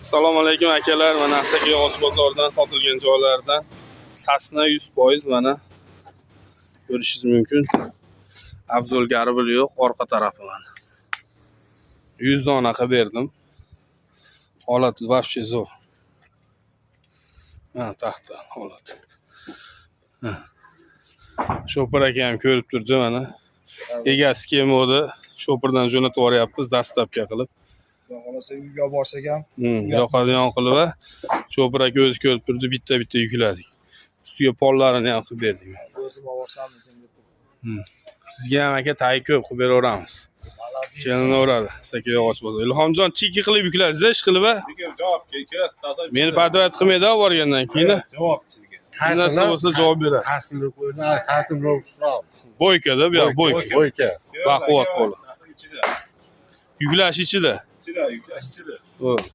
Assalomu alaykum, akalar. Mana Asaka yog'och bozoridan sotilgan joylardan сосна 100%, mana ko'rishingiz mumkin. Обзол garbil yo'q, orqa tarafi mana. 100 dona qilib berdim. Holati вообще zo'r. Mana taxta holat. Ha. Shopir aka ham ko'rib turdi mana. Egasi kelmadi. Shopirdan jo'natib yuboryapmiz доставка qilib. Xudo xohlasa, uyga olib borsak ham Yoqadigan qilib, shopir aka o'zi ko'rib turdi, bitta bitta yukladik. Ustiga pollarini ham qilib berdik. O'zim olib borsammikin deb. Sizga ham, aka, tagi ko'p qilib beraveramiz. Kelinaveradi Asaka yog'och bozori. Ilhomjon, chiki qilib yukladingiz ish qilib, a? Javob kelasiz. Meni подводить qilmaydi borgandan keyin. Javob sizga. Bir narsa bo'lsa, javob berasiz. Taslimni qo'yma, taslimni turamiz. Бойка da bu yoq, бойка. Бойка. Baquvvat bola. Ichida. Yuklash ichida. Ichida, yuklash ichida. Bo'ldi.